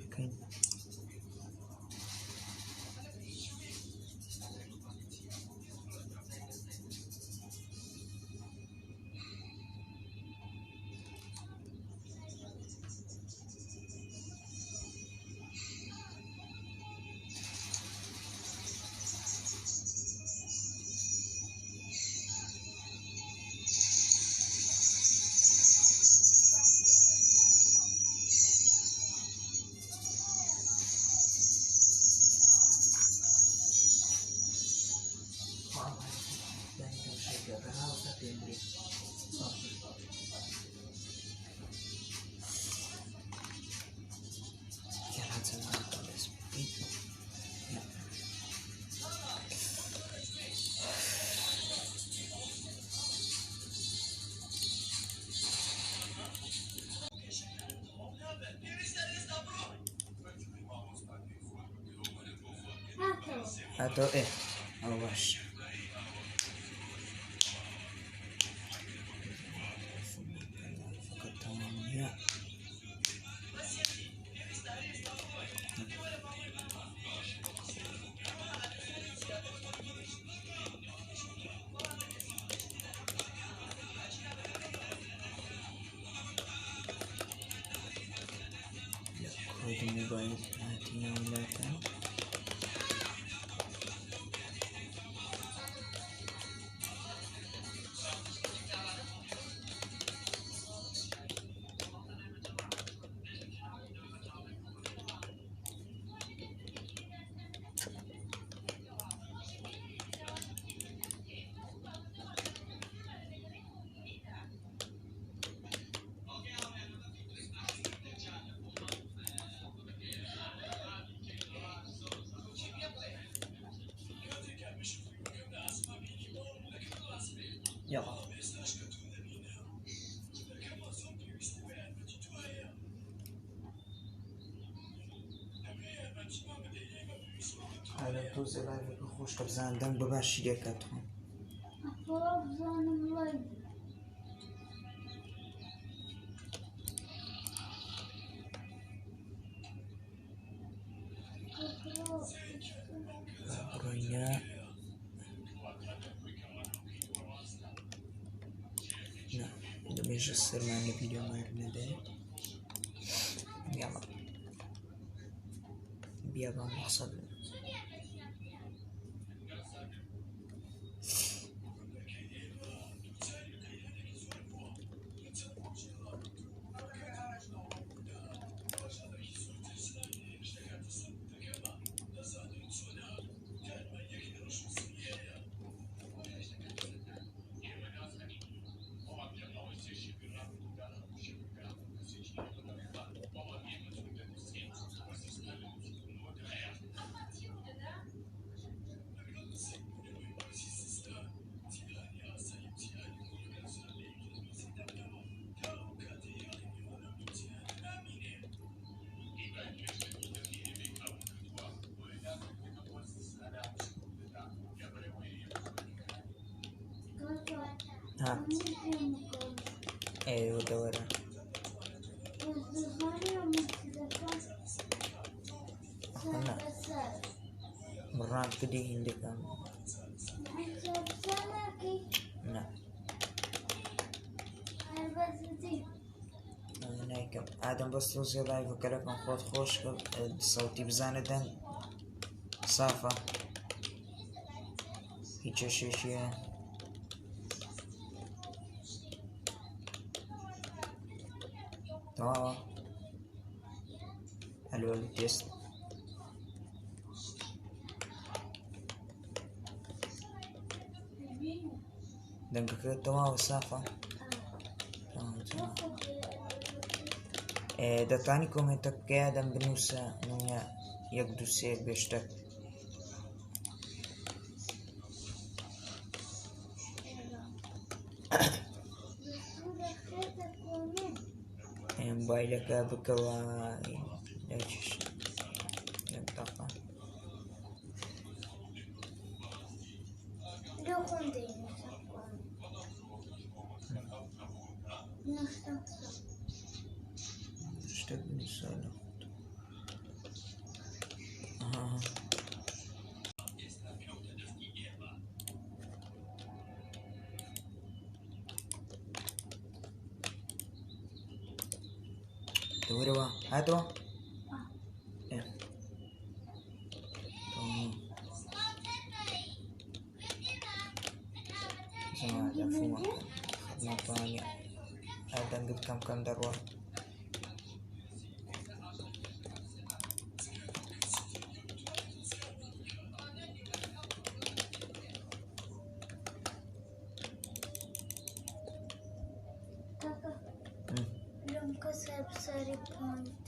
بکەین. هاتەوە ئێ ئەو باش. لە کۆدی مۆبایل هاتینە وڵاتان. یاڵا. ئادەم تۆزێ لایڤەکە خۆشکە بزان دەنگ بە باشی لێکاتەوە. بزانم لایڤ. بڕۆینە نا لەمێژە سەرمان لە ڤیدیۆمان نەدێ. یاڵا بیابان مەقسەد. ها ئێ وردە وەرە. نا بڕام کردی هیندەکەم. نا نایکەم ئادەم بەس تۆزێ لایڤەکە لەکەم خۆت خۆش کە سەوتی بزانە دەنگ سافە هیچ کێشێکی هەیە. تەواوە هەلۆ هەلۆ تێست. دەنگەکە تەواوە سافە. دەتوانی کۆمێنتە بکە یادەم بنووسە منە یەک دوو سێ بێ شتێک. مۆبایلەکە بکەوە یەک دەقە. نووسم. شتێک بنووسە لە خۆت. ئەها. دەوەرەوە هاتەوە؟ ئێ. تەواو. جەماعەت عەفومان کەن. ناتوانانی دەنگت کەم کەم دەڕوا. کاکە لەم کەسە بساری پۆینت.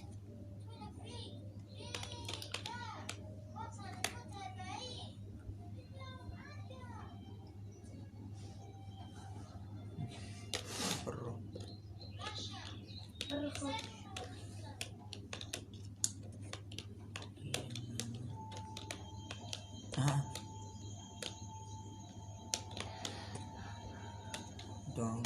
بڕۆ. بڕۆ خۆ. ئەها. دۆنگ.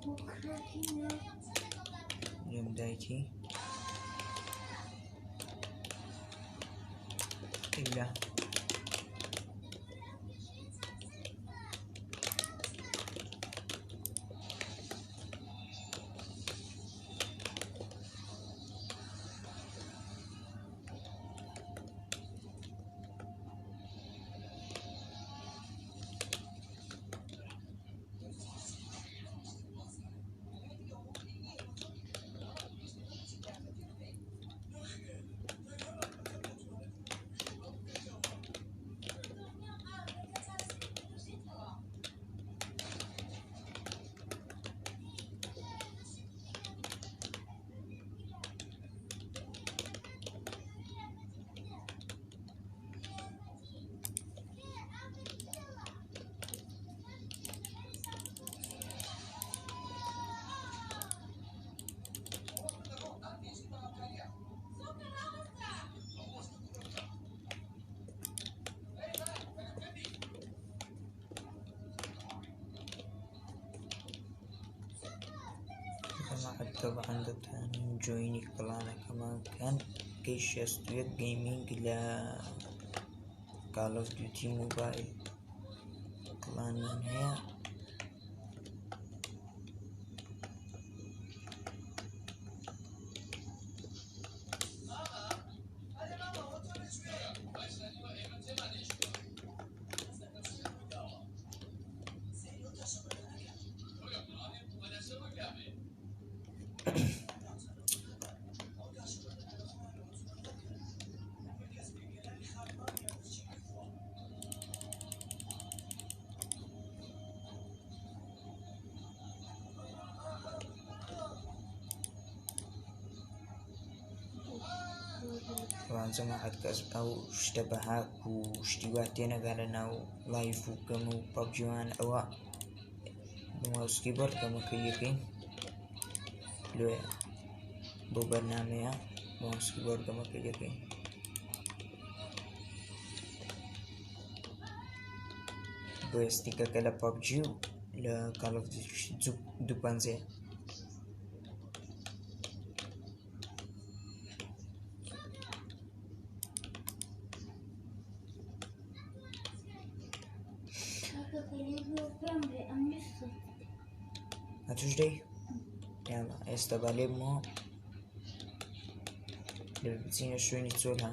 بۆ کراکینە. لێم دایکی. ئیلا. جەماعەت تەبعەن دەتوانن join ی clan ەکەمان بکەن. کەی 61 Gaming لە Call of Duty Mobile clan مان هەیە. طبعا جەماعەت کەس ئەو شتە بە هاک و شتی وا تێنەگا لە ناو live و game و PUBG وان ئەوە بە mouse keyboard game ەکەی یەکەین لۆیە بۆ بەرنمەیە mouse keyboard game ەکەی دەکەین. بۆیە stick ەکە لە PUBG و لە Call of دوو پەنجەیە. کاکە کەلی بۆ پێم بێ ئەم نووسم. هەتوش دەی؟ یاڵا ئێستا با لێ بمەوە لێ بچینە شوێنی چۆل ها.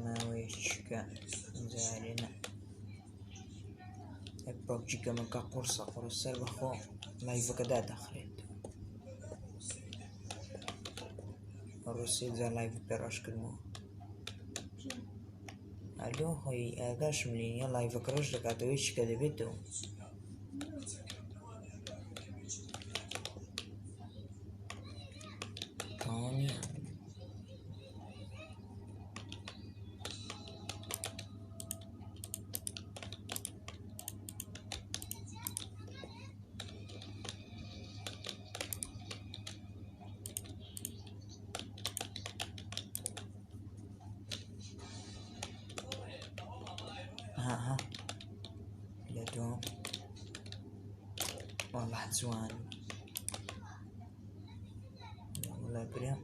ماوەیەکە جارێ نا پەبجی گەمەکە قورسە قورس سەر بەخۆ لایڤەکە دادەخرێت. ڕۆ سێ جار لایڤ پێ ڕەشکردمەوە. ئەلۆ هۆی ئاگاشم لێ نییە لایڤەکە ڕەش دەکاتەوە هیچ کە دەبێتەوە. تەواو نییە. ها ها لە دوام والله جوان والله برا.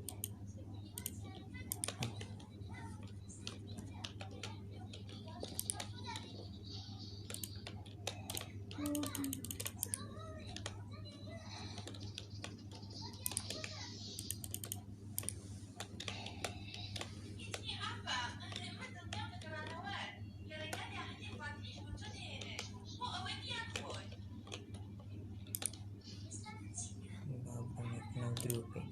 با بۆ درۆ بکەین.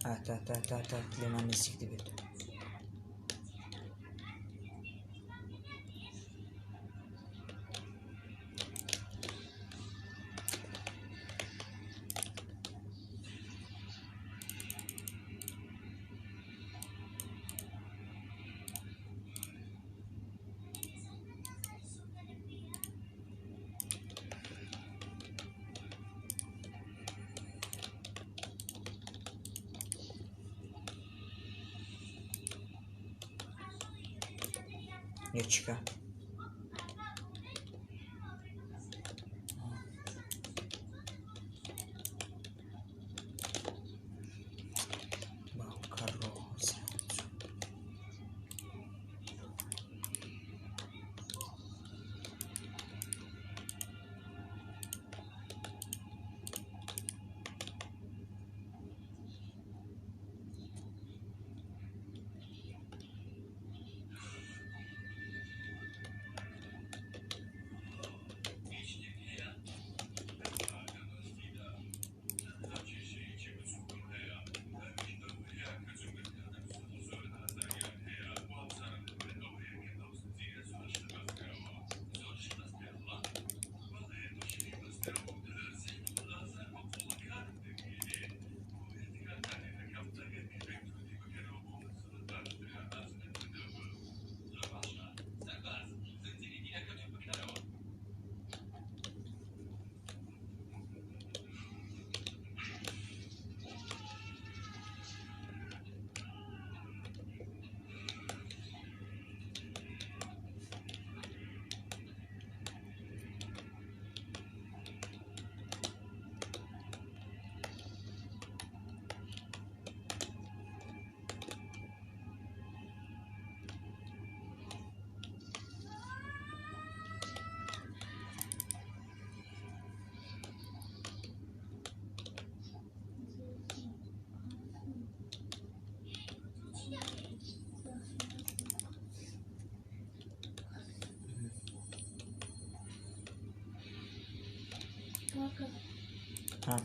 ئەی ئەی تا تا تا تا لێمان نزیک دەبێت. یەکیکە باوکە ڕۆ. ها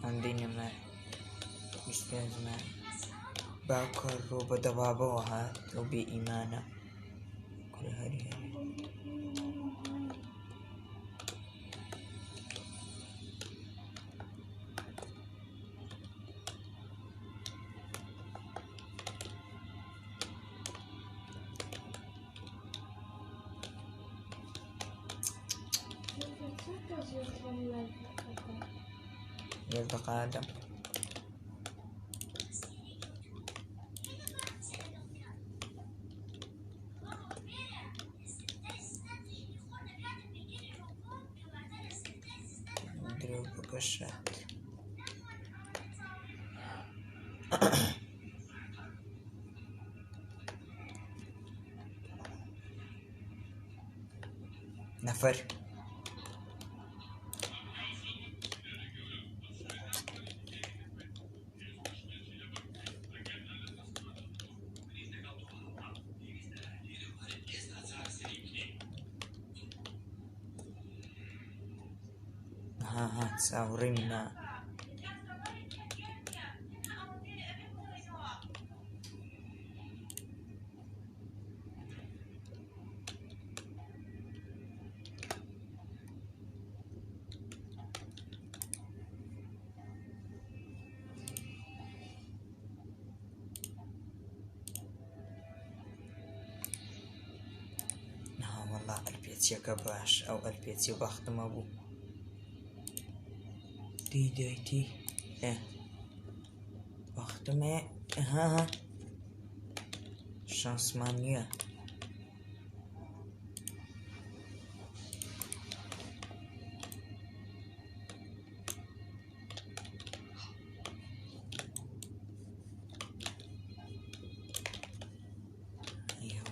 ئەندینەمە 25مە باوکە ڕۆ بە دەبابەوە هات ئەو بێ ئیمانە کوڕە هەری هەری. یەک دەقە. بەشات. نەفەر. ها ها چاوەڕێی منە. وەڵا ئەلپێچیەکە باش ئەو ئەلپێچیە بەختمە بوو دی دایتی ئێ بەختمێ ها ها شانسمان نییە.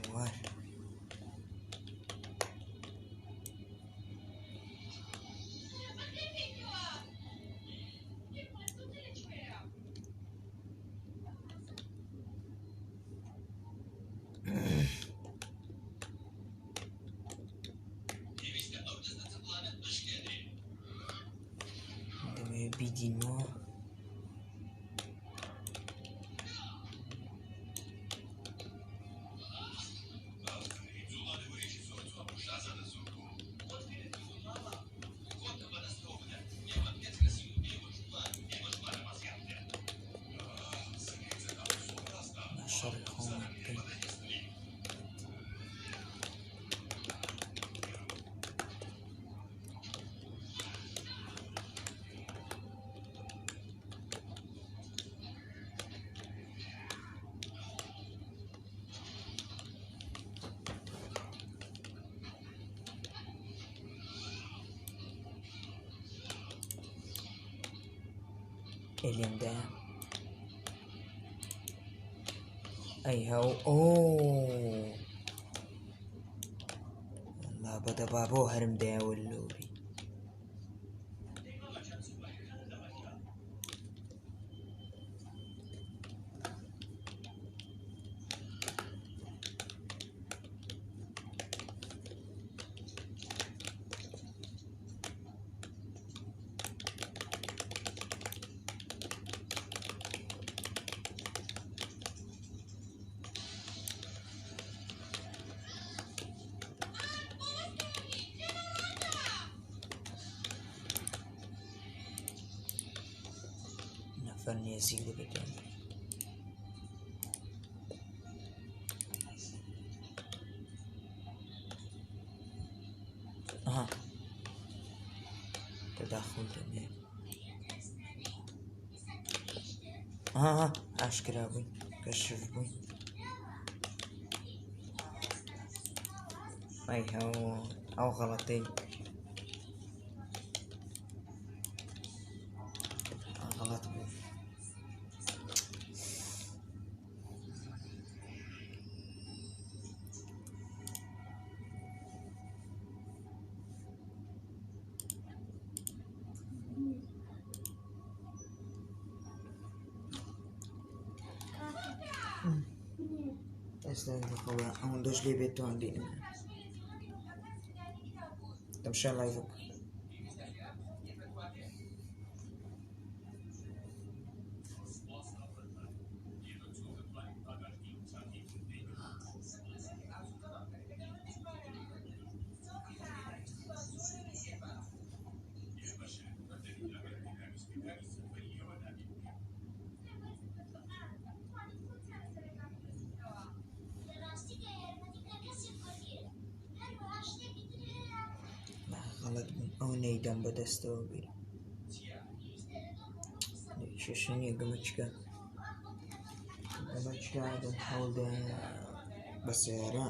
هەوار دەمەوێت بیدینەوە. شەڕی خۆمان بکەین. ئێ لێم دایە. ئەی هەو ئۆ والله بەدەبابەوە هەرم دایەوە لۆبی. نەفەر نێزیک دەبێتەوە. ئەها تەداخل دەبێ. ئەها ئاشکرا بووین، کەشف بووین. ئەی هەو ئەو غەڵەتەی غەڵەت بوو. ئێستا دەخەوە ئەوەندەش لێ بێت توان دێنم. تەمشا لایڤ. غەڵەت بووم ئەو نەیدەم بەدەستەوە بیر. کێشە نییە گەمەچکە گەمەچکە دەم هەوڵدا بە سەیارە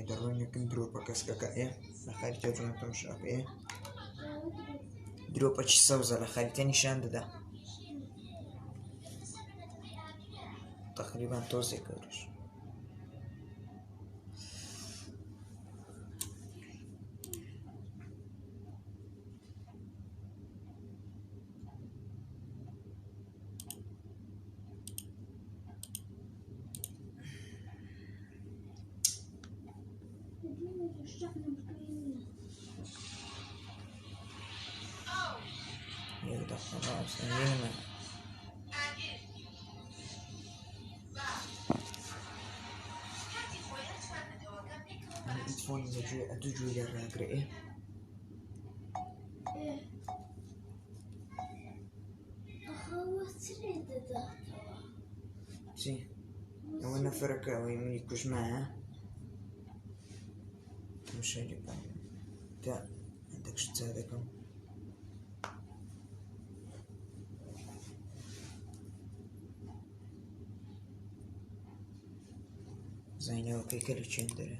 دەڕۆینەکەم درۆپە کەسکەکە ئێ لە خەریکە جوان تەمشاکە ئێ. درۆپەکی سەوزە لە خەریتە نیشان دەدا تقریبا تۆزێک گەورەش. دوو گوێ لێ ڕاگرە ئێ چی ئەوە نەفەرەکە ئەوەی منی کوژمایە مشەری تا هەندێک شت چا دەکەم زانینەوەکەی کە لە چێن دەرێ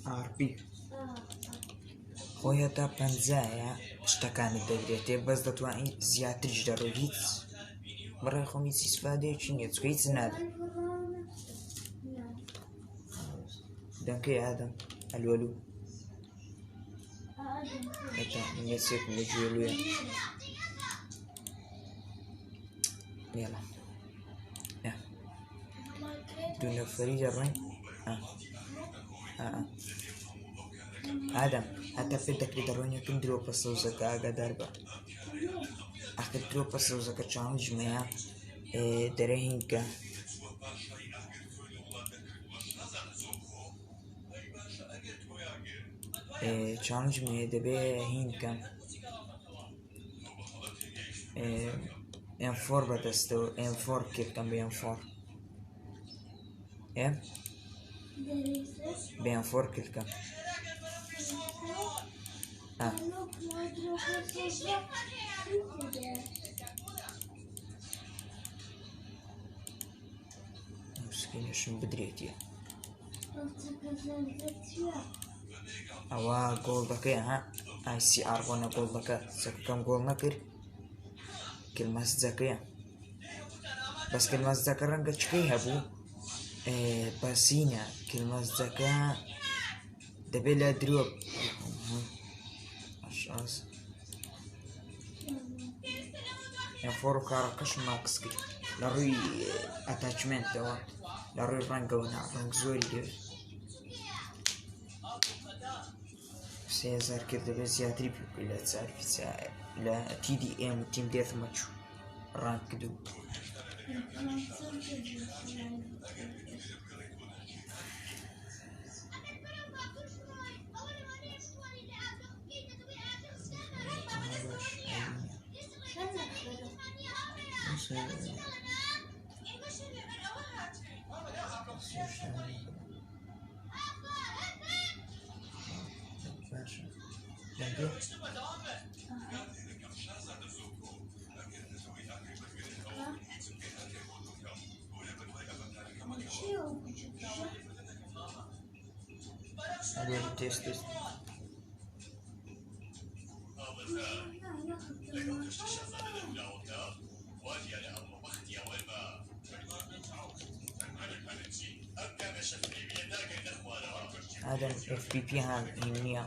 ئارپی خۆی هەتا پەنجایە شتەکانت دەگرێتێ بەس دەتوانین زیاتریش دەڕۆی هیچ بەڕای خۆم هیچ ئیسفادەیەکی نییە چونکە هیچ نادە دەنکەی ئادەم ئەلوەلو هەتا مێسێکم لە گوێلوێ يلا دوو نەفەری دەڕۆین ئادەم هەتا پێت دەکرێت دەڕۆین یەکەم درۆپە سەوزەکە ئاگادار بە ئەخر درۆپە سەوزەکە چاڵنجمەیە دەرێ هینکە چاڵنجمەیە دەبێ هینکەم ئێم فۆر بەدەستەوە ئێم فۆر کێکەم بە ئێم فۆر ئێم بە ئێم فۆر کردکەم مسکینەشم بدرێتیە ئەوە گۆڵدەکەی ها ئایسی ئارگۆنە گۆڵدەکە چەکەکەم گۆڵ نەکرد کلمەسجەکەیە بەس کلمەسجەکە ڕەنگە چکەی هەبوو بەسینە کلمەسجەکە دەبێت لە درۆ ئەشاز فۆڕ و کارەکەش ماکس کرد لە ڕووی ئەتاچمنتەوە لە ڕووی ڕەنگەوە نا ڕەنگ زۆری دەوێت. 3000 کرد دەبێت زیاتری پێ بکەی لە چار لە TDM و تیم دێث مەچ و ڕانک دوو. تێست تێست ئادەم FPP هان هین نییە.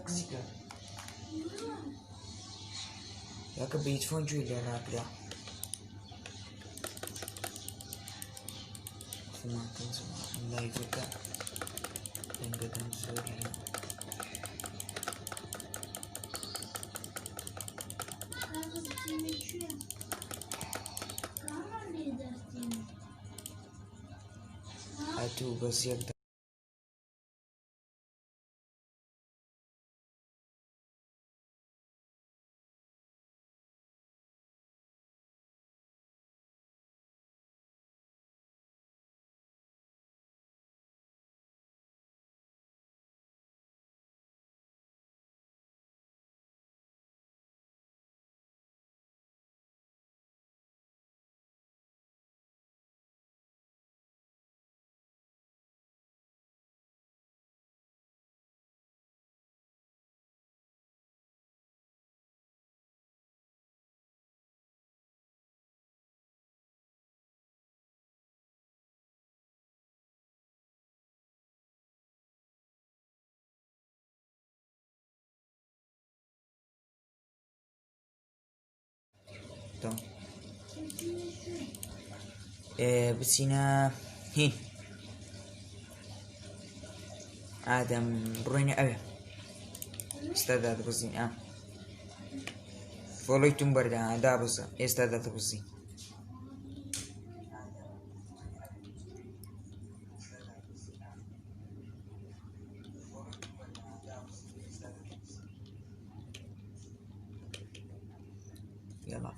کزیکە یاکە بە هیتفۆن گوێی لێ ناگرە. خۆمان لایڤەکە دەنگەدەنگ زۆریە. ئەتوو بەس یەک تۆ بچینە هین ئادەم بڕۆینە ئەوێ ئێستا دادەبەزین ئا فۆڵۆی توم بەردا دابەزە ئێستا دادەبەزین. يلا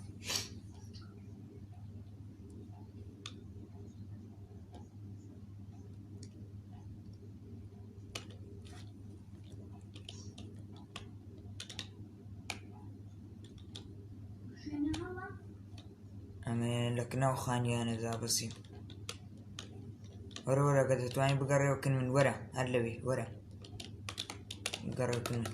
ئەمێ لە کناو خانیانە دابەزین. وەرە وەرە گە دەتوانین بگەڕێەوە کن من وەرە هەر لەوێ وەرە بگەڕێەوە کن من.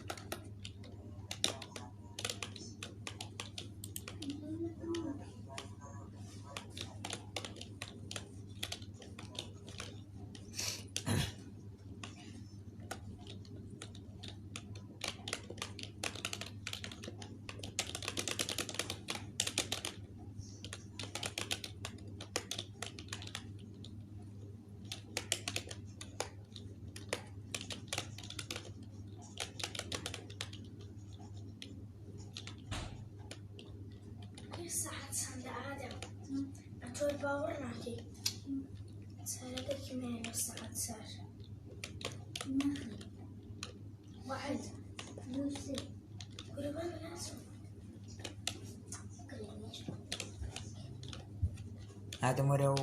ساعت چەندە ئادەم؟ ئەتۆ باوەڕ ناکەی سارەکەکی مێنە ساعت سار وعد کورە بابە ناچم. ئادەم وەرە و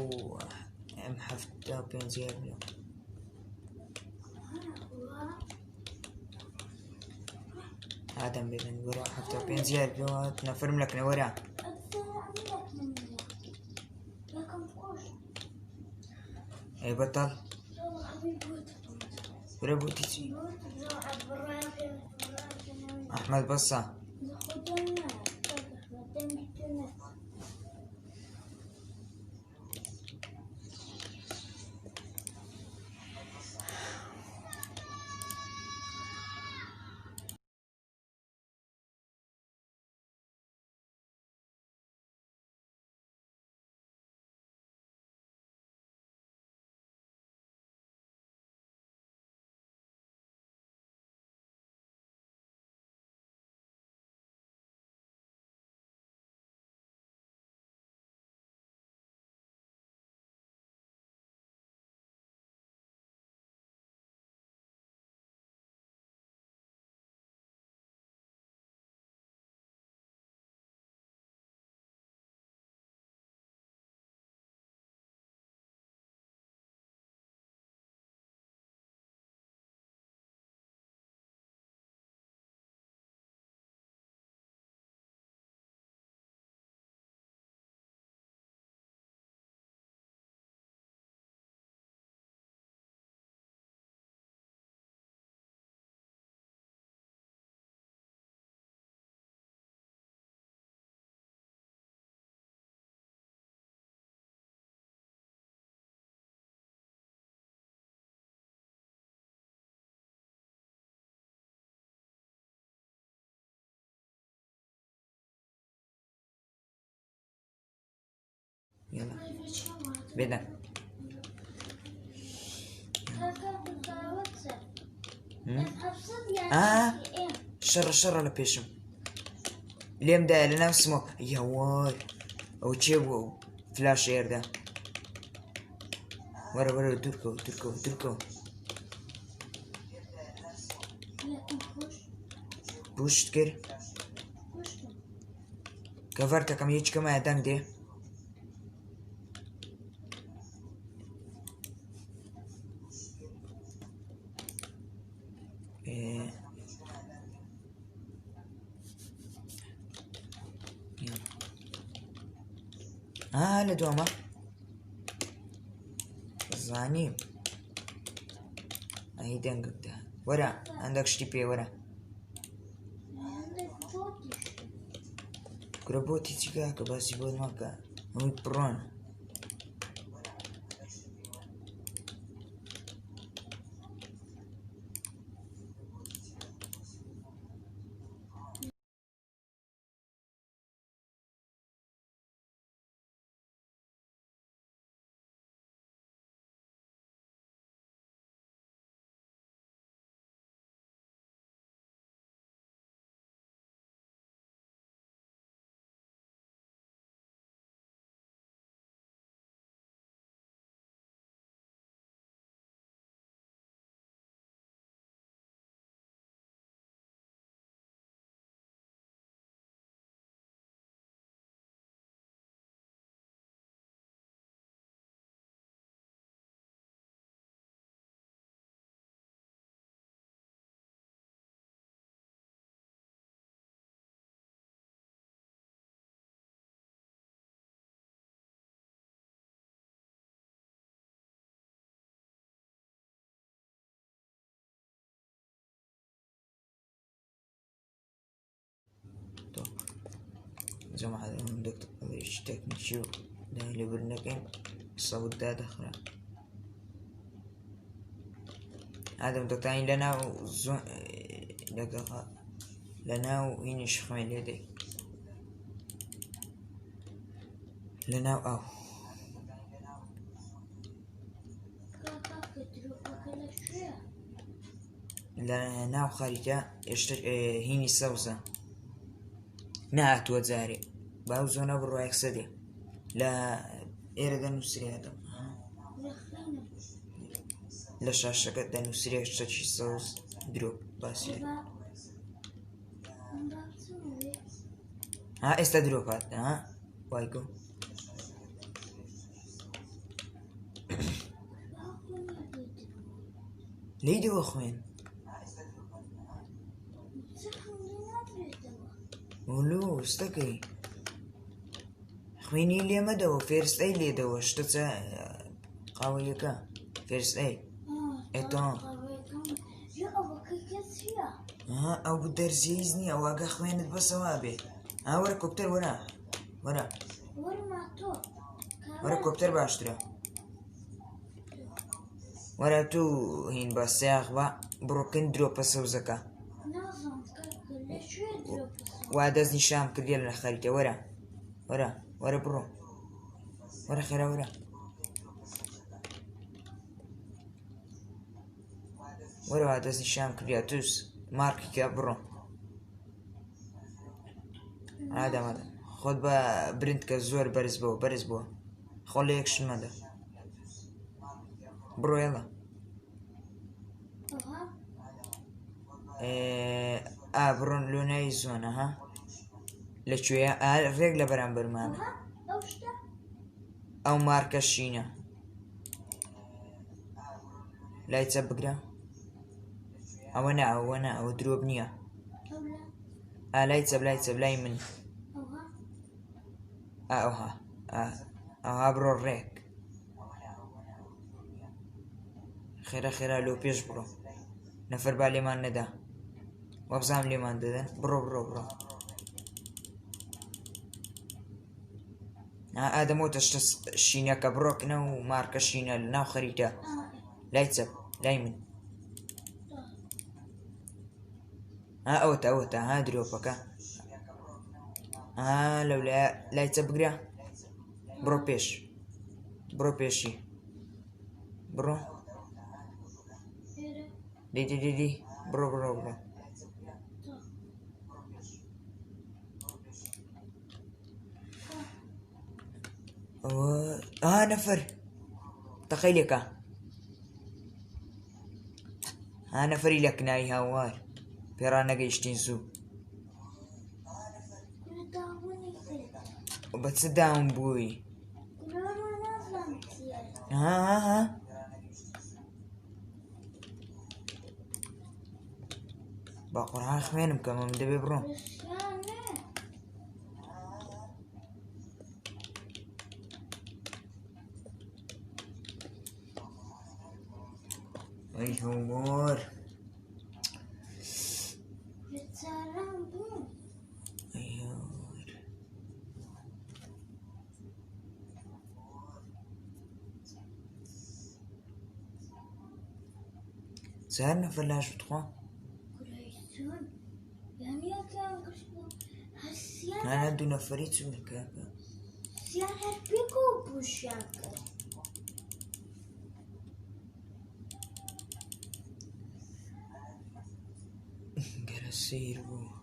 ئەم 75 یار بێ. ئادەم بێدەنگ وەرە 75 یار بێ نەفرم لەکنە وەرە. ئەی بەتەڵ وەرە بۆتی چی؟ ئەحمەد بەسە. یاڵا بێدەنگ. شەڕە شەڕە لە پێشم لێم دایە لە ناو smoke یاوەی ئەو چێ بوو ئەو فلاش ئێردا وەرە وەرە دوورکەوە دوورکەوە دوورکەوە پوشت کرد کەڤەرتەکەم هیچ کەمایە دەنگ دێ لە دوامە زانیم ئەی دەنگت دا وەرە هەندێک شتی پێ وەرە کورە بۆتی چی کاکە باسی بۆ مەکە هەمووی پڕۆن. تەکنیکی و دای لەبیر نەکەین سەوت دادەخرا ئادەم دەتانی لەناو لەگەڵ لەناو هینیش خوێن لێ دەی لەناو ئاو لە ناو خەریتە ئێشتر هینی سەوزە نەهاتووە جارێ باو زۆنە بڕوا یەکسە دێ لە ئێرە دەنووسرێ ئەدەم لە شاشەکە دەنووسرێ شتەکی سەوز درۆ باسی ها ئێستا درۆ پات ها وای گۆ لێی دەوە خوێن ولو ستەکەی خوێنی لێ مەدەوە first aid لێدەوە شتە چە قاوەیەکە first aid ئێتۆ ئەو دەرزیز نییە واگە خوێنت بەسەوا بێ ها وەرە کۆپتەر وەرە وەرە وەرە کۆپتەر باشترە وەرە تو هین بە سیاخ بە بڕۆکن درۆپە سەوزەکە وا دەست نیشان کردیە لە خەریتە وەرە وەرە وەرە بڕۆ وەرە خێرا وەرە وەرە وا دەست نیشان کردیا توس مارکی کە بڕۆ ئادەم ئادەم خۆت بە برند کە زۆر بەرز بۆ بەرز بووە خۆ لە یەک شمەدە بڕۆ یەڵا ئا بڕۆن لۆ ناوی زۆنە ها لە کوێیە ئا ڕێک لە بەرامبەرمانە ئەو مارکە شینە لای چەپ بگرە ئەوە نا ئەوە نا ئەوە درۆب نییە ئا لای چەپ لای چەپ لای من ئا ئەوها ئا ئەوها بڕۆ ڕێک خێرا خێرا لۆ پێش بڕۆ نەفەر با لێمان نەدا وابزانم لێمان دەدەن بڕۆ بڕۆ بڕۆ ئادەمەوە تەشتە شینەکە بڕۆکنە و مارکە شینە لە ناو خەریتە لای چەپ لای من ها ئەوەتە ئەوەتە ها درۆپەکە ها لەو لای چەپ بگرە بڕۆ پێش. بڕۆ پێشی بڕۆ دی دی دی دی بڕۆ بڕۆ بڕۆ ئەوە ئا نەفەر تەقەی لێکا ها نەفەری لە کنای هاوار پێڕا نەگەیشتین زوو بە چ داون بووی ها ها ها بە قورعان خوێنم کەمم دەبێ بڕۆم ئەی هەومۆر ئەی هەومۆر چهار نەفەر لاش بتخوا نا دوو نەفەری چوون کاکە گەرە سیر بوو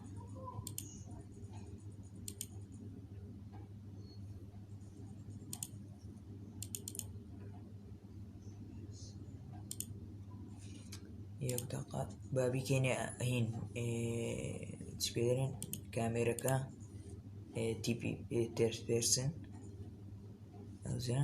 یەک دەقە با بیکەینە هین چ پێ دەڵێن کامێرەکە تیپی تێرس پێرسن ئەوجا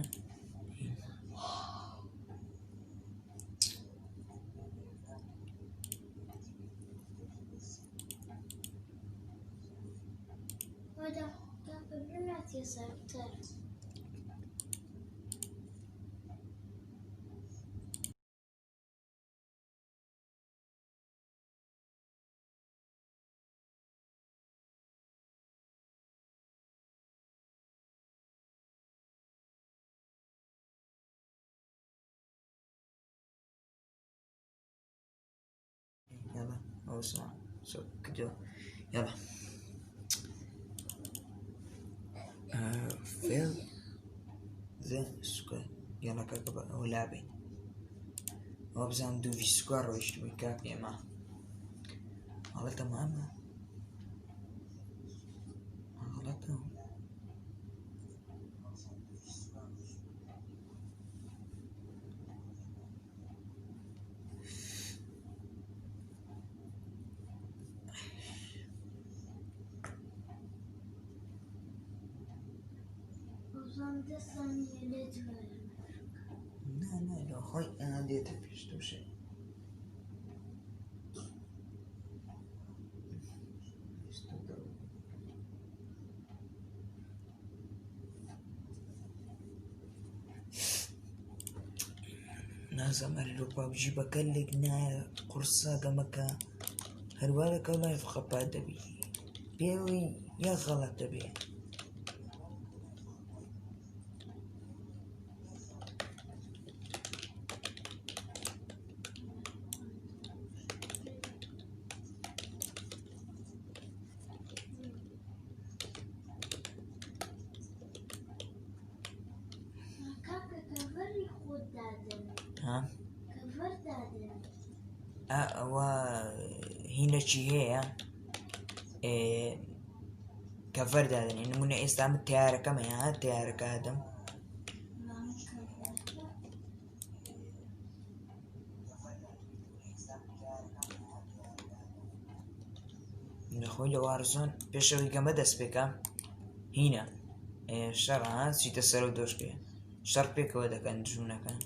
يلا أو اسمع كده يلا فيل ذا سكواد يلا كاكا ئەو لابین ئەوە بزانم دوو ڤی سکوار ڕۆیشتبووین کاک ئێمە غەڵەتە مامە غەڵەتە نا نا لە خۆی ئەوان دێتە پێش تووشێ نازانم ئەرێ لۆ پابجی بەکە لێک نایە قورسە گەمەکە هەروا لەگەڵ لایف خەپات دەبی پێوی یا غەڵەت دەبێ ئەوە هینەکی هەیە کەڤەر دادەنێ نمونە ئێستا من تیارەکەم هەیە تیارەکە هەدەم لەخۆی لە وارزۆن پێشەوەی گەمە دەست پێکە هینە شەڕ چیتە سەر و دۆشکێ شەڕ پێکەوە دەکەن دژمنەکان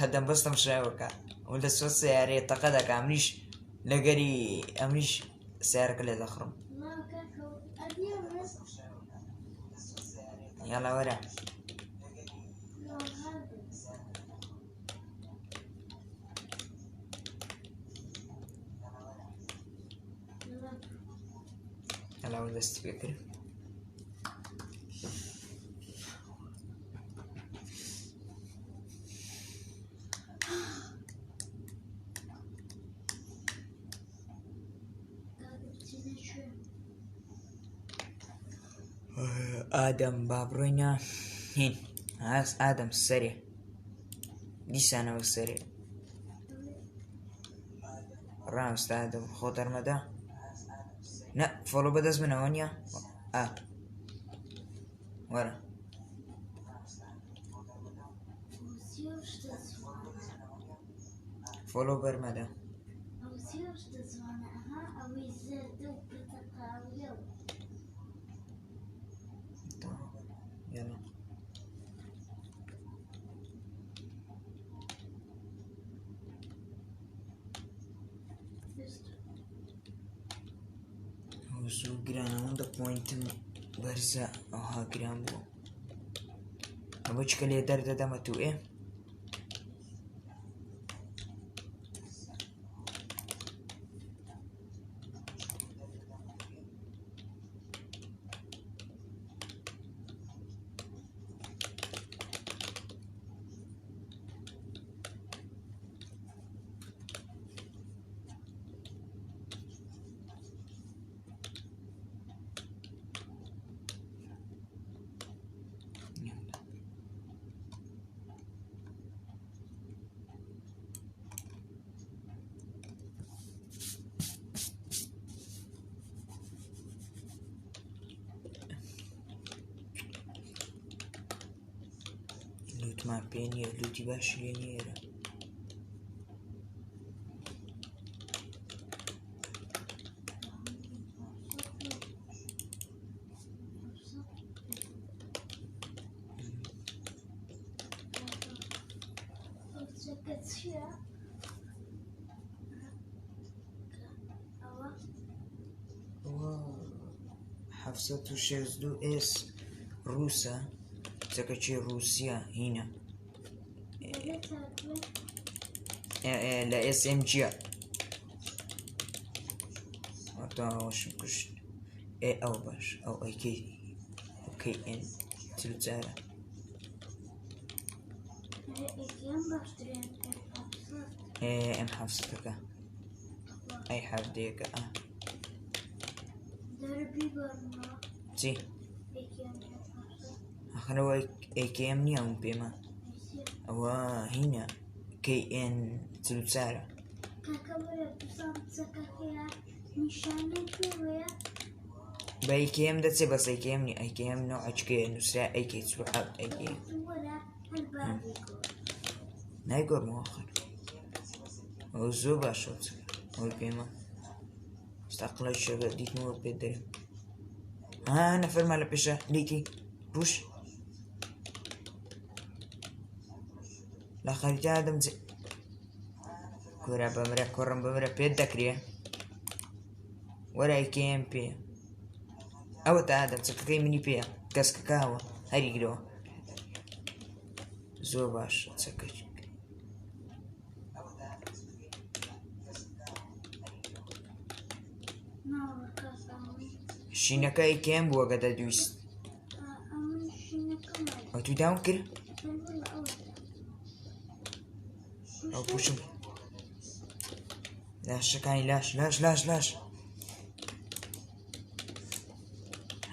هەدەم بەستم شایەوەکە و لە سۆ سیارەیە تەقە دەکە ئەمنیش لەگەری ئەمنیش سیارەکە لێ دەخڕم یاڵا وەرە یاڵا دەستی پێ کرد ئادەم با بڕۆینە هین هاس ئادەم سەرێ دیسانەوە سەرێ ڕاستە ئادەم خۆ دەرمەدە نە فۆڵۆ بەدەست منەوە نییە ئا وەرە فۆلۆ بەرمەدە يلا زوو گرانە ئەوەندە پۆینتم بەرزە ئەوها گران بووە ئەمە چکە لێ دەردەدەمە تو ئێ لوتمان پێ نییە لوتی باشی لێ نییە حەفسەد و شێست دوو ئێس ڕووسە چەکەکی ڕووسیە هینە لە SMG ئەوەشم کوشت ئێ ئەو باش ئەو ئەیکەی ئۆکەی ئێن چل جارە. ئێ ئەم حەفسەتەکە ئەی حەفتەیەکە ئا چی ئەخرەوە AKM نییە ئەم پێمە ئەوە هینە KN چل چارە. بە AKM دەچێ بەس AKM نیە AKM نەوعەچکەیە نووسرا AK 47 AK نایگۆڕمەوە ئەخر ئەو زۆر باشە ئەوەی پێمە مستەقڵی شەگە دیتمەوە پێ دەرێم ها نەفەرما لە پێشە لیکی پوش لە خەریکا دەم کورە بمرە کوڕم بمرە پێت دەکرێ وەرە ئەیکەم پێ ئەوە تا ئادەم چەکەکەی منی پێیە کەسکەکەوە هەریگرەوە زۆر باش چەکە شینەکە ئەیکەم بووە گە دەدویست ئەو تو داون کرد ئەو پوشم لاشەکانی لاش لاش لاش لاش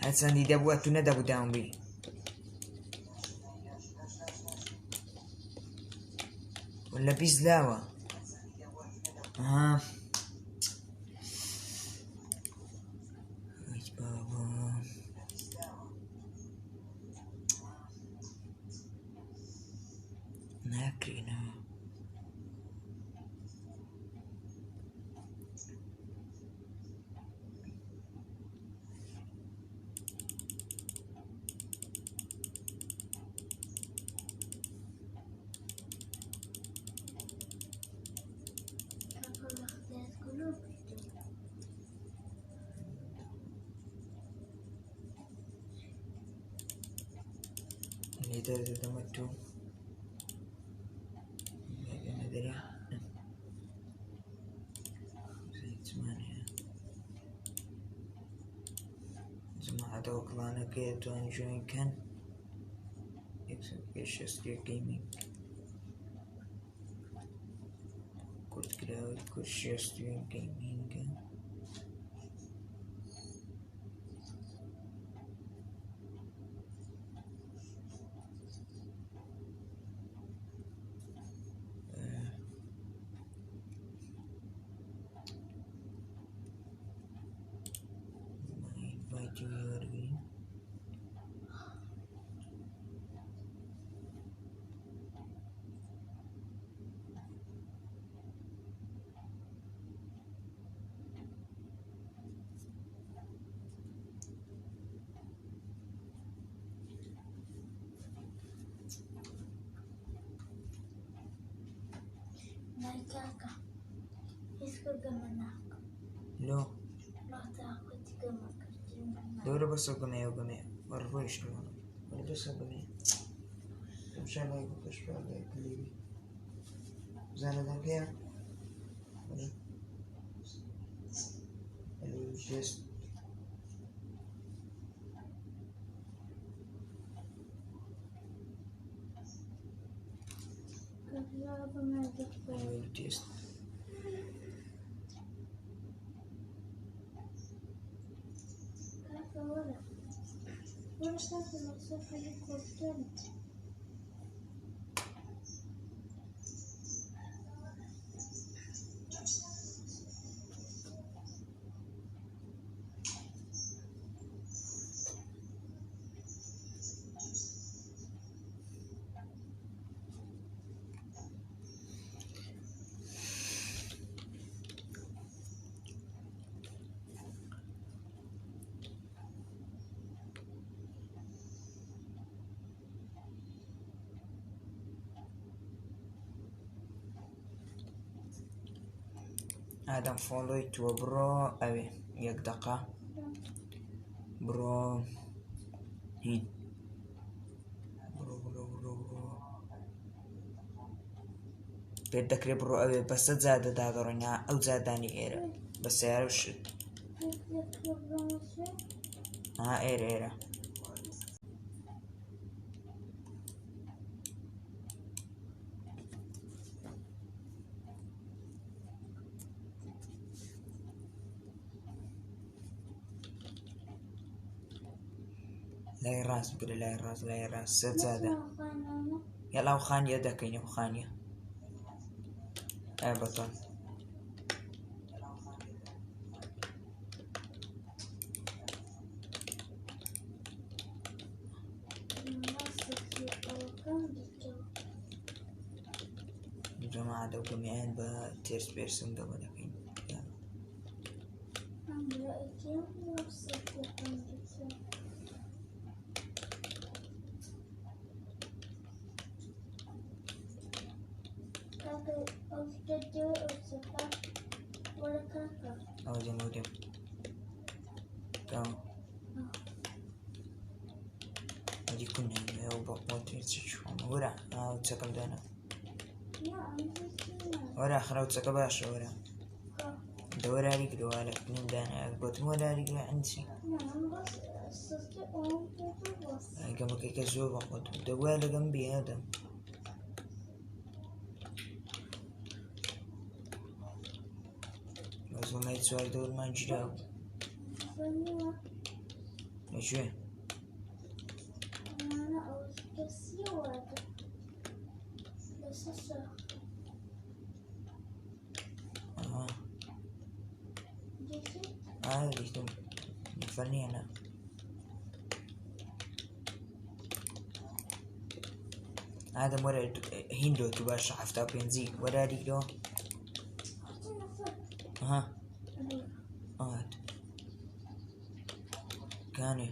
هەرچەندی دەبووە تو نەدەبوو داون بی ولا بیست لاوە ها ئەی بابا ناکرێنەوە لێ دەردەدەمە تۆ دەرێ جماعەتەوە کڵانەکەی توان جوین کەن گەیمینگ کورتکراوی کورد شێستوین گەیمینگە. وەرگرین. لای کاکە هیچ گەمە ناکەم. لۆ لۆ تاقەتی گەمەکردن دەورە بەسە گەمەیە و گەمەیە وەرە ڕۆیشتم وەرە بەسە گەمەیە. تەمشا لای بکەش با لای کلیبی بزانە دەنگەیە. وەرە. ئەلو تێست. کاکە بەمە دەخۆ. ئەلو تێست. کاکە وەرە. وەرە کاکە لەسەر هەلیکۆپتەر. ئادەم فۆڵۆی تۆ بڕۆ ئەوێ یەک دقە بڕۆ هین بڕۆ بڕۆ بڕۆ بڕۆ پێت دەکرێت بڕۆ ئەوێ بەسە جادە دادەڕۆینا ئەو جادانی ئێرە بە سیارە و شت. ها ئێرە ئێرە لای ڕاست بگرە لای ڕاست لای ڕاست سەر جادە. یاڵا ئەو خانیە دەکەین ئەو خانیە ئە بەتۆن. جەماعە لەو گەمەیان بە تێرس پێرسن گەمە دەکەین. ئەو دێم ئەو دێم تەواو. ئەدی کون ئەو بە قوتری چ چۆن وەرە ئەو چەکەم دانا. وەرە ئاخر ئەو چەکە باشە وەرە. دەوەراری گرەوە لە کنم دانا گوتم وەراری گرە عەنچی. گەمەکەی کە زۆر بە قوت بوو. دەبوایە لەگەم بی ئادەم. بەس وەڵای چوار دەورمان گیرا بوو. لەکوێ؟ ئەها ئا دیتم نەفەر نییە نا. ئادەم وەرە هیندۆ تو باشە 75ی وەراریگرەوە. ئەها ئات کانێ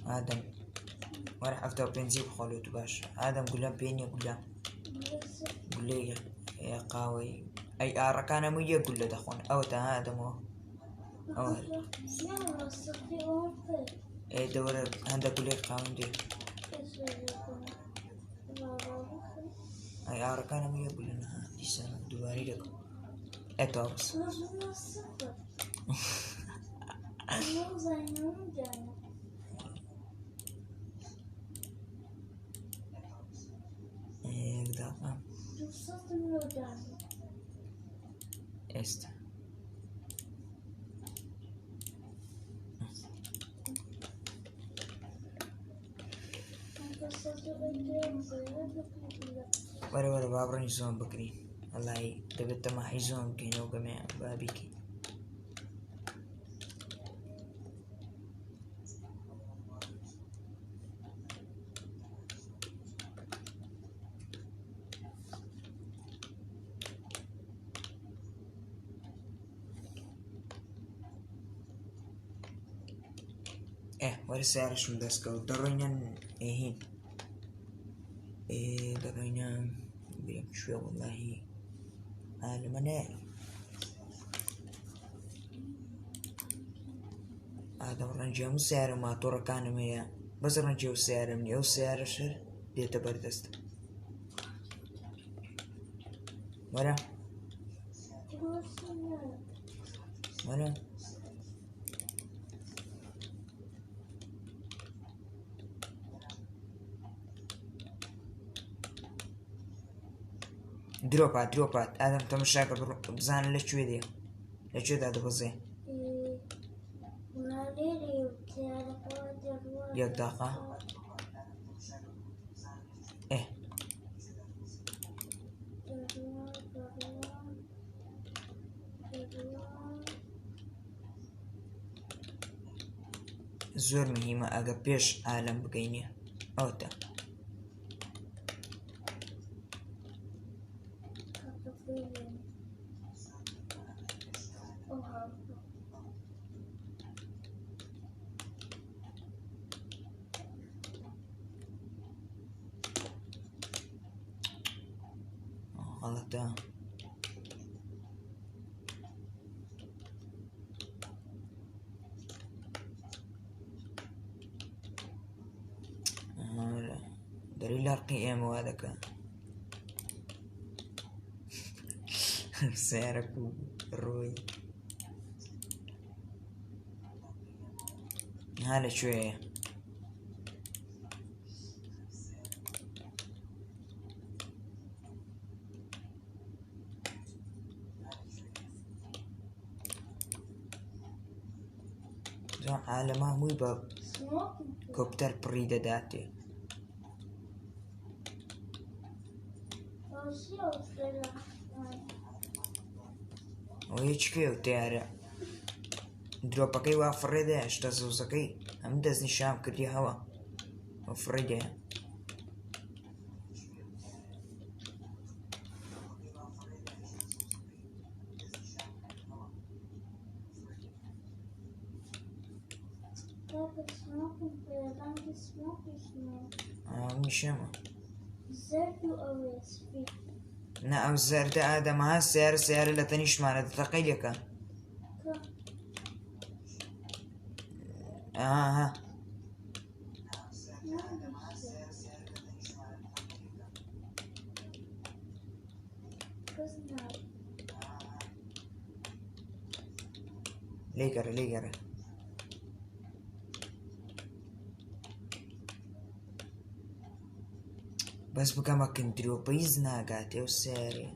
ئادەم وەرە 75ی بخۆ لۆ تو باشە. ئادەم گولەم پێ نییە گولە گولەی قاوەی ئەی ئاڕەکان هەموو یەک گولە دەخۆن. ئەوە تا ئادەمەوە ئەوە ئێ دەوەرە هەندە گولەی قاوم دێ. ئەی ئاڕەکان هەموو یەک گولە نەها دیسان دووبارەی دەکەم. ئێ تەواو بەس. یەک دقە ئێستا وەرە وەرە با بڕۆین zone بگرین. وەڵی دەبێت تەماحی zone بکەینەوە گەمەیان با بیکەین. ئێ وەرە سیارەشم دەستکەوت دەڕۆینە ئێهین ئێ دەڕۆینە بیرم کوێ وەڵاهی عالەمە نایە. ئادەم ڕەنگی هەموو سیارە ماتۆڕەکانم هەیە بەس ڕەنگی ئەو سیارەم نییە ئەو سیارەش هەر دێتە بەردەستم. وەرە وەرە درۆپات درۆپات ئادەم تەمەشاکە بزانە لە کوێ دێ لە کوێدا دەبەزێ. یەک داقە ئێ زۆر مهمە ئەگە پێش ئالەم بگەینێ ئەوتە. غەڵەتە. دەری لەڕقی ئێمە وا دەکا. سیارەک و ڕۆی ها لەکوێیە؟ جا عالەمە هەمووی بە کۆپتەر پڕی دەداتێ. ئەوە هیچ کوێ و تەیارە درۆپەکەی وا فڕێ دایە شتە زەوزەکەی هەم دەستنیشان کردی هەوا ئەو فڕێ دایە. منیشەمە نا ئەو زەردە ئادەمە ها سیارە سیارە لە تەنیشتمانە تەقەی لێکە. ئاها لێگەڕێ لێگەڕێ. بەس بکەمە کندرۆپەی ناگاتێ و سیارێ.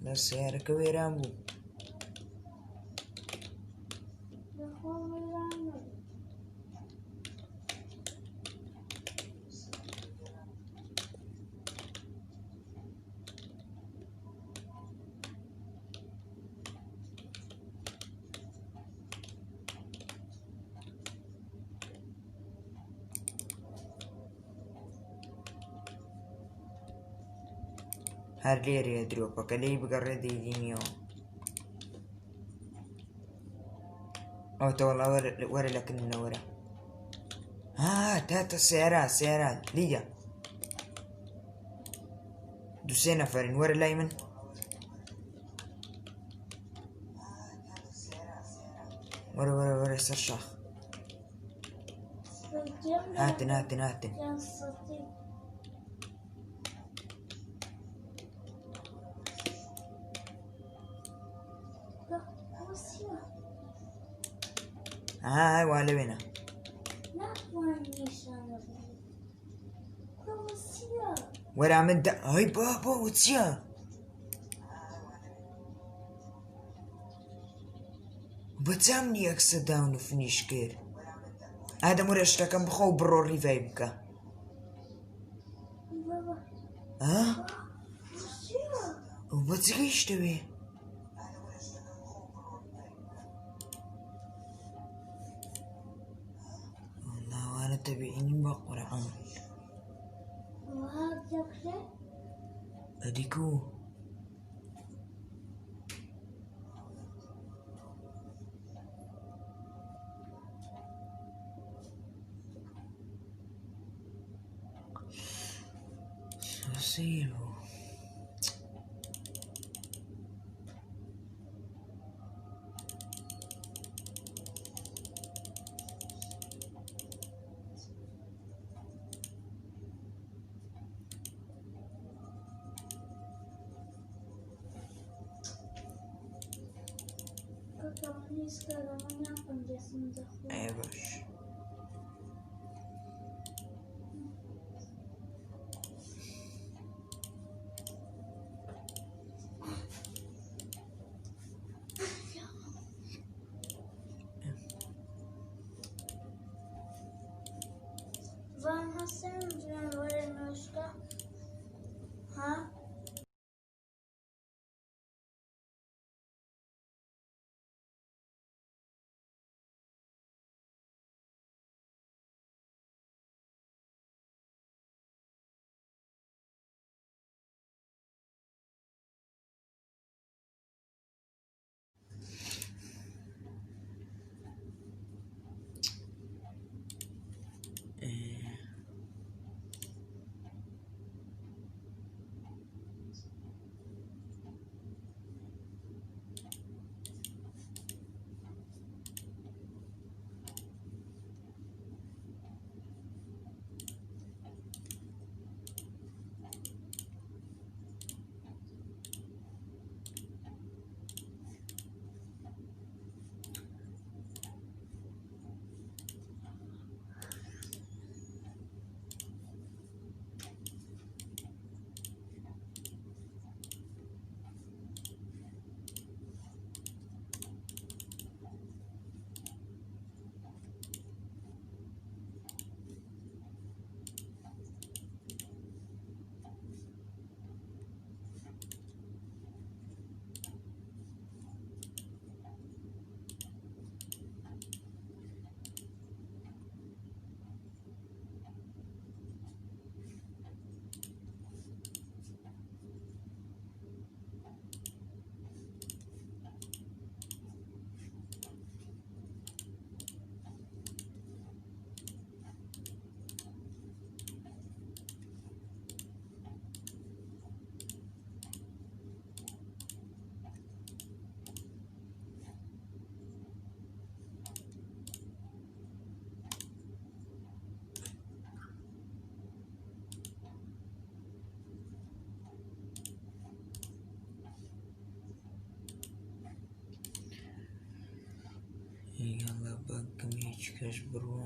لە سیارەکە وێران بوو. هەر لێرەیە درۆپەکە لێی بگەڕێ دەیبینیەوە. ئەوتە وەڵا وەرە لە کن منە وەرە. ها تاتە سیارە سیارە لیگە دوو سێ نەفەرن وەرە لای من. وەرە وەرە وەرە سەر شاخ. هاتن هاتن هاتن. ها وا لەوێنە. وەرە من دە هەی بابا و چییە؟ بەچام یەکسە down و finish کرد. ئادەم وەرە شتەکەم بخۆ و بڕۆ revive بکە. بابا ها؟ چییە؟ بە چ گەیشتەوێ؟ ناوانە تەبیعی بە قورعان. وها دەکرێت؟ ئەدیکو سەیر بوو. کاکە من ئێستا لەمە ناکەم دەستم دەخۆم. ئێ باش. وان هەستم جوان وەرە نوێژکە ها؟ ئێ. یاڵا با گەمەیەکی کەش بڕۆ.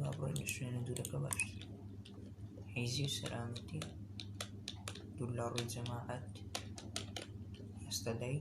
با بڕۆین لە شوێنە دوورەکە باشتر، حیزی و سەلامەتی، دوور لە ڕووی جەماعەت. ئێستا دای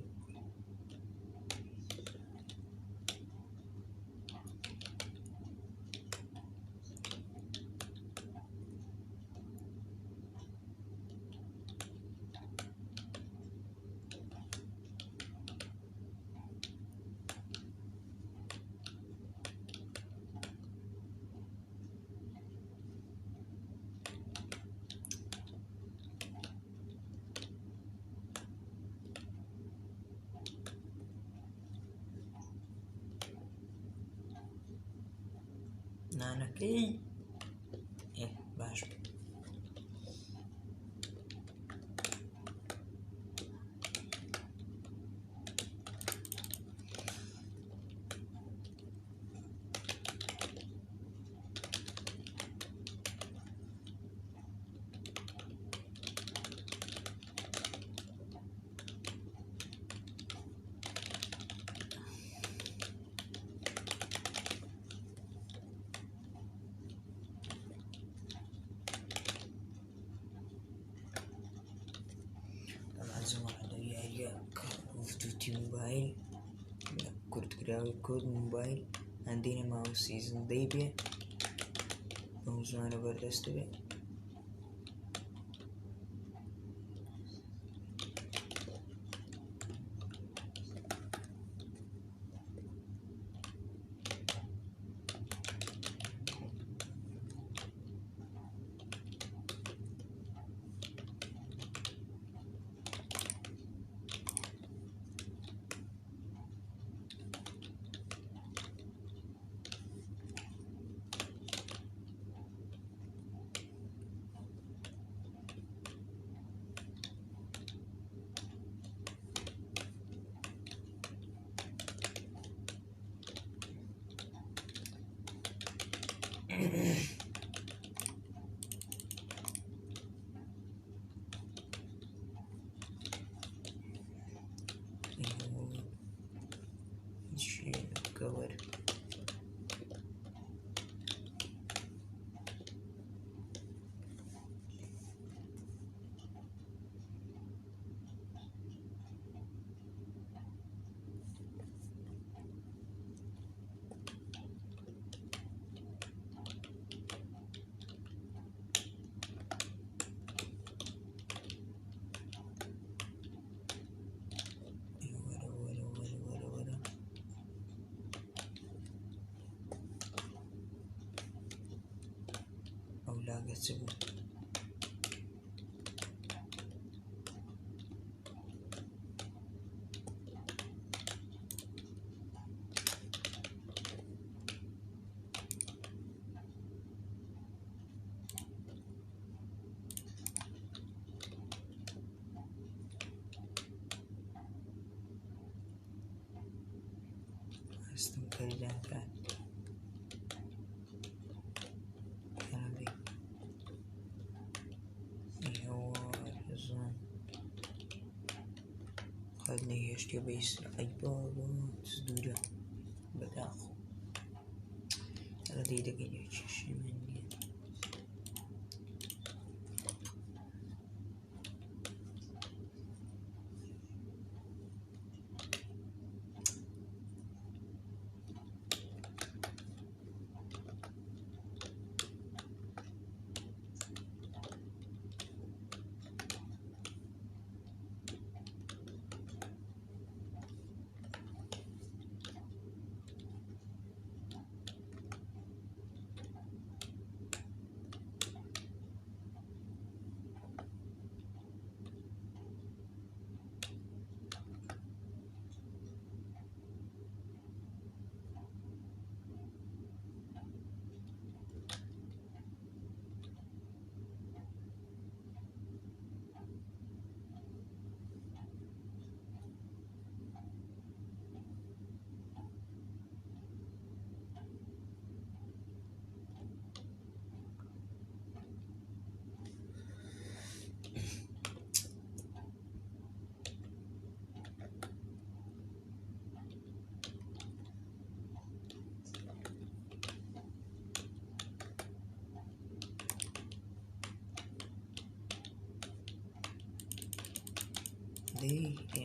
نانەکەی باش بوو. طبعا زمان لەو یاریە کاڵ ئۆف دوتی مۆبایل لە کورتکراوی کۆد مۆبایل هەندێ نەماوە سیزن دەی بێ بەم زمانە بەردەست بێ. گەوەر وەرە وەرە وەرە وەرە وەرە ئەو لاگە چ بوو؟ هەستم کردن کات قەت نەیهێشتیە بە ئیسرائیل بابا چ دوورە بەداخۆ ئەگە دەی دەگەین کێشەی من نییە. دەی ئێ.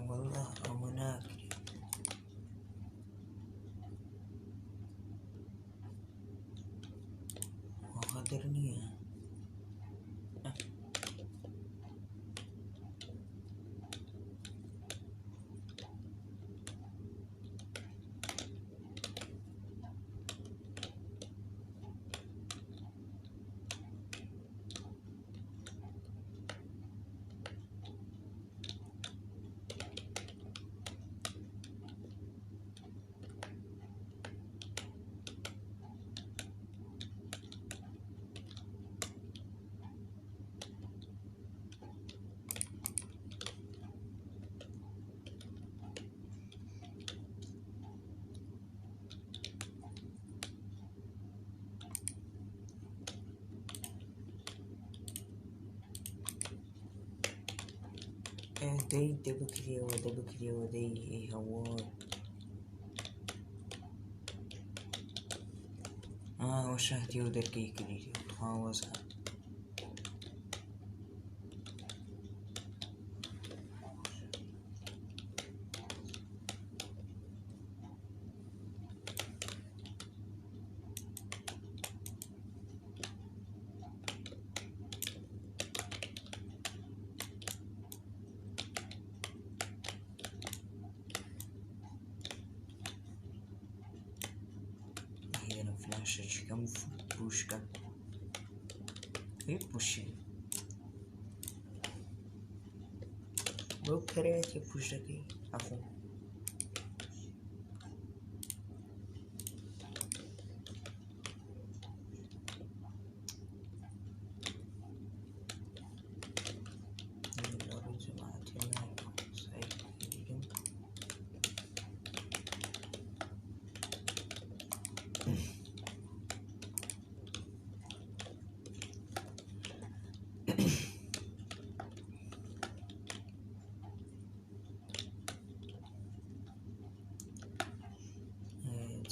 وەڵا ئەوە ناکرێ. غەدر نییە. دەی دەبکرێەوە دەبکرێەوە دەی ئەی هەوە. ئاوە شاهدیەوە دەرگەی کردی تخواوەزە. هێنم فلاشەکەم پوشکەم پوشی بەو کەرایەتی پوش دەکەی ئەخۆ.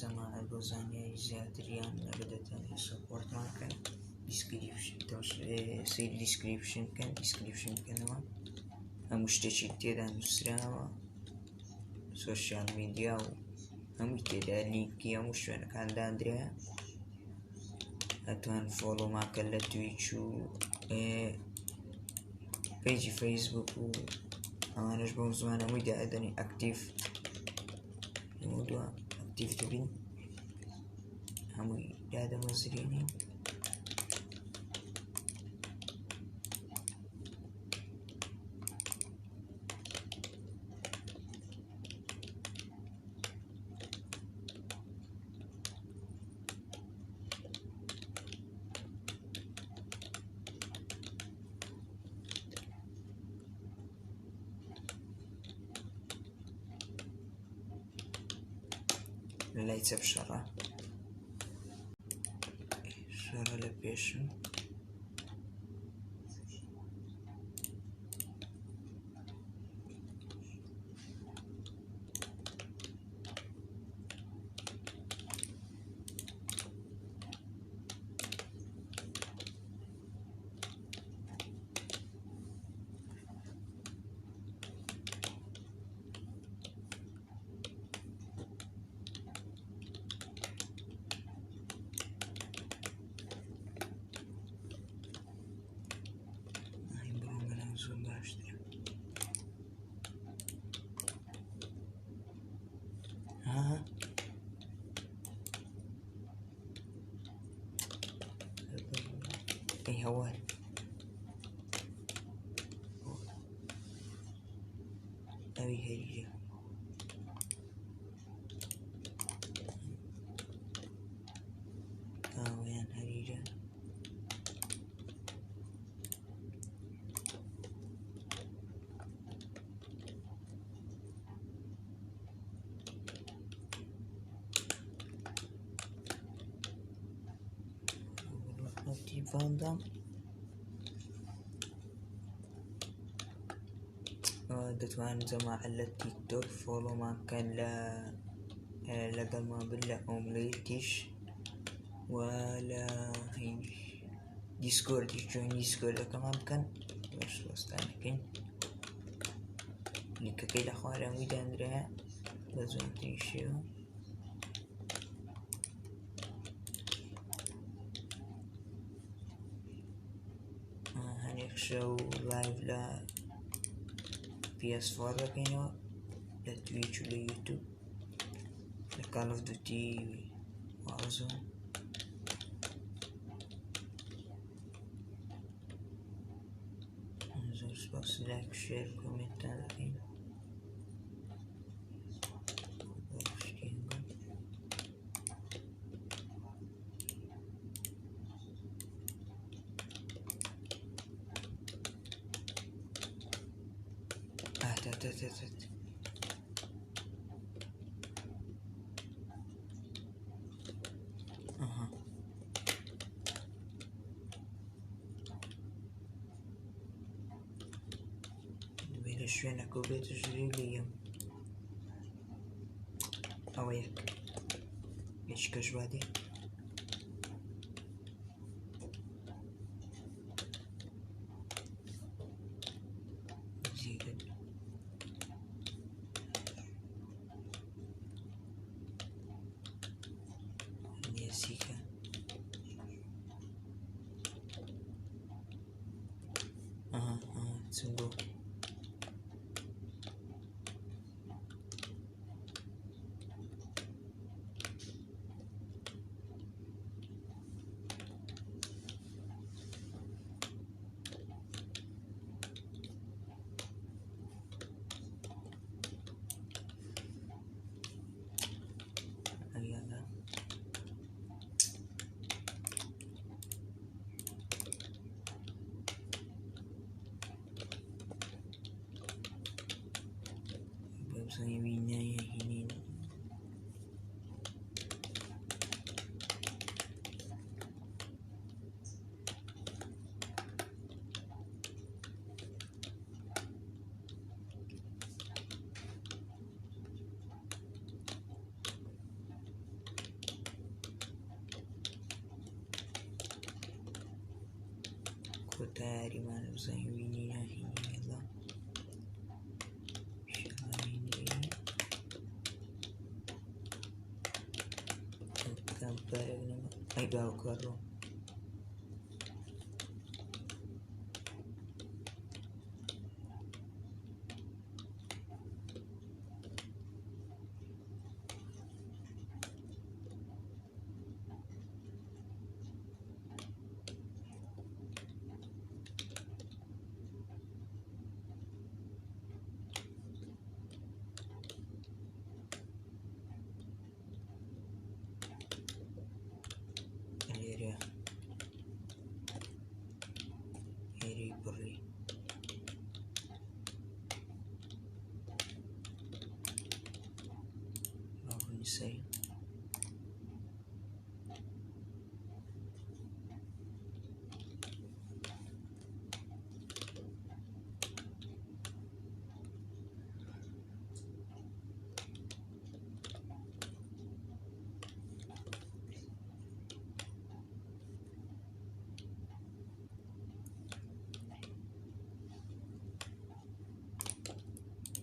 جەماعەت بۆ زانیاری زیاتریان ئەگەر دەتەنێت support مان بکەن سەیری description بکەن description بکەنەوە هەموو شتێکی تێدا نووسراوە social media و هەمووی تێدا لینکی هەموو شوێنەکان داندرێ ئەتوان follow مان کەن لە Twitch و page ی فەیسبوک و ئەوانەش بەم زمانە هەمووی دادەنی active هەموو دوا active دەبین هەمووی دادەمەزرێنین. لە لای چەپ شەڕە شەڕە لە پێشم. زۆر باشترە. ها ئەی هەوار ئەوی هەریرە. ئاوەیان هەریرە. ڤاندام دەتوانن جەماعە لە تیکتۆک فۆڵۆمان بکەن لە لەگەڵمان بن لە ئۆملێتیش و لە دیسکۆردیش جوێن دیسکۆردەکەمان بکەن. زۆر سوپاستان دەکەین. لینکەکەی لە خوارێ هەمووی دانرایە بە جوانترین شێوە. هەنێک شەو لایڤ لە PS4 دەکەینەوە، لە تویچ و لە یوتوب، لە کاڵ ئۆف دوتی وارزۆن. زۆر سپاس، لایک، شێر، کۆمێنتتان دەکەین. هات هات هات هات هات. ئەها دەبێ لە شوێنەکە بێتە ژووری لێم. ئەوە یەک یەکی کەش بادێ. زیگە نێزیکە. ئەها ئەها چم بۆ ئەیانا بزانین وینایە هینین. کۆتا یاریمانە بزانین وینی ناهینی. یەڵا کامپارێک نەما. ئەی باوکە ڕۆ لێرە.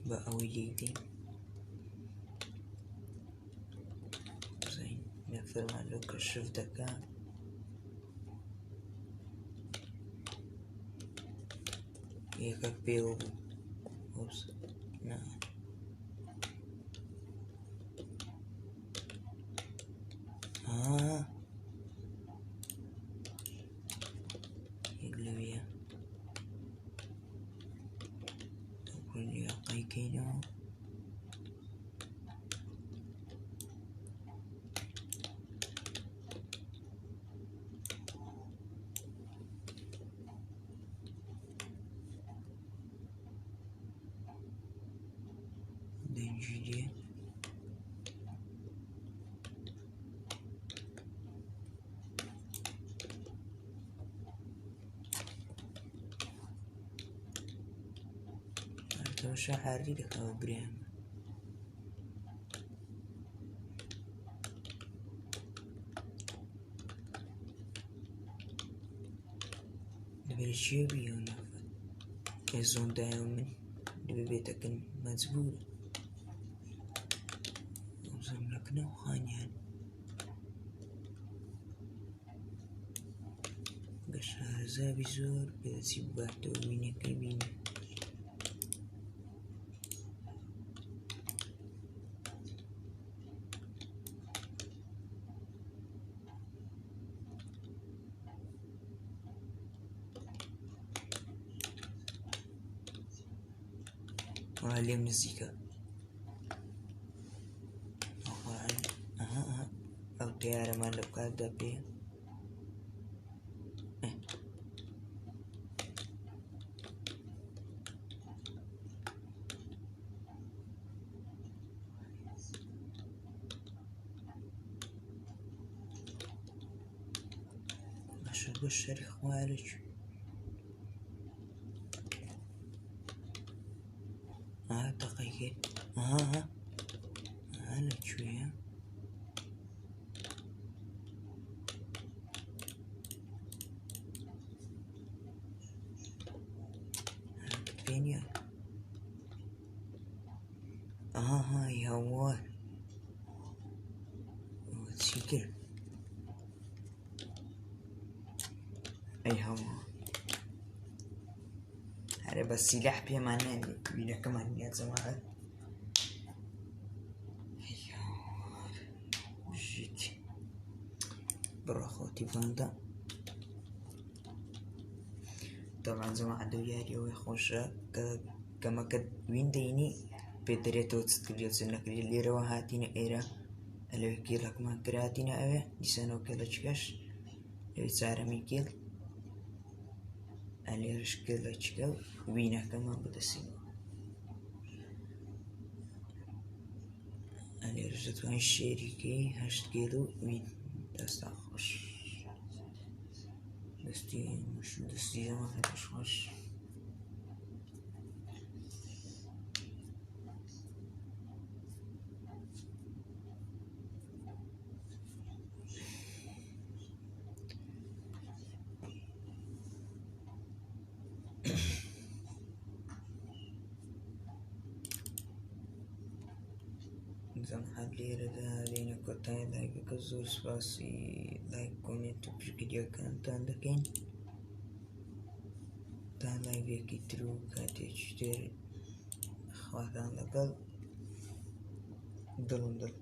بە ئەوەی لێی دێین بزانین نەفەرمان لەو کەشف دەکا. یەکەک پێوە بوو. ئۆپس نا. ها یەک لەویە. قەیکەینەوە. دەنگی دێ. تەماشا حالی دەکەمە برێم. دەبێت چێ بیەوە نەفەر ئێ زۆندایە من دەبێ بێتەکن مەجبور زۆم لەکنەوە خانیان گە شارەزابی زۆر پێدەچی بباتەوە وینەکەی بینی. وەڵا لێم نزیکە. ئەها ئەها ئەو تەیارەمان لەو کاتدا پێ. باشە بۆ شەری خوارە کوێ؟ ئاها تەقەی کرد. ئەها ئەها ئەها لە کوێیە؟ پێ نییە. ئەها ها هاوار چی کرد؟ ئەی هاوار هەرە بە سیلاح پێمان نادێ وینەکەمان نییە جەماعەت. ئەی هاوار بژیت. بڕۆ خۆتی باندا. طبعا جەماعەت لەو یاری ئەوەی خۆشە کە گەمەکە وین دەینی پێ دەرێتەوە چت کردیە چ نەکردیە. لێرەوە هاتینە ئێرە ئەلەوێ کێڵەکمان کرد هاتینە ئەوێ دیسانەوە کێڵەکیکەش لەوێ چارەمی کێڵ ئەلێرش کێڵەکیکە و وینەکەمان بەدەستینەوە. ئەلێرش دەتوانین شێریکەی 8 کێڵ و وین. دەستان خۆش. دەستی مش دەستی جەماعەتش خۆش. جەماعەت لێرەدا لێنە کۆتایی لایڤەکە. زۆر سوپاسی لایک کۆمێنت و پشتگیریەکانتان دەکەین. تا لایڤێکی تر و کاتێکی تر خواتان لەگەڵ. دڵم دڵ.